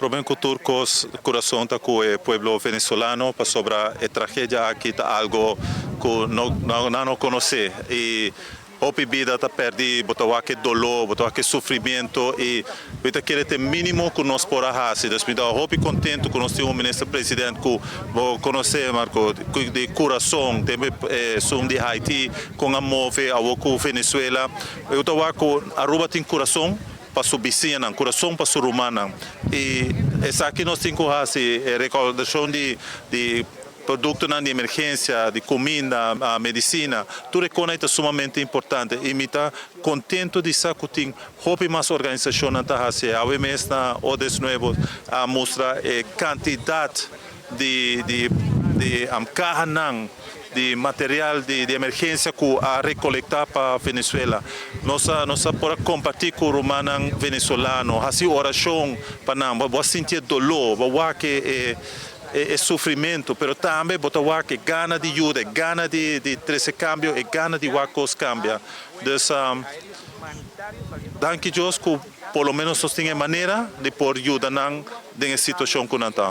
Prome cu tur cos, curason ta cu e pueblo Venezolano, pasobra e tragedia aki ta algo cu no conoce y hopi bida ta perdi, bo ta wak e dolor, bo ta wak e sufrimento y mi ta kere ta minimo cu nos por haci. Dus mi ta hopi contento cu nos tin un minister president cu bo conoce, Marco, di curason, tin esun di Haiti, cu a move awo cu Venezuela. Mi ta wak cu Aruba tin curason pa su bisiñanan, curason pa su rumannan. Y esaki nos tin cu haci, recaudacion di producto di emergencia, di cuminda, medicina, tur cos ta sumamente importante. Y mi ta contento di sa cu tin hopi mas organisacion ta haci. Awe mes na Odes Nuevo a mustra e cantidad di cahanan di material di emergencia cu a recolecta pa Venezuela. Nos por comparti cu rumannan Venezolano, haci oracion pa nan, bo sinti dolor, bo wak e sufrimento, pero tambe bo ta wak gana di yuda, gana di trece cambio y gana di wak cos cambia. Dus danki Dios cu por lo menos nos tin manera di por yuda nan den e situacion cu nan ta.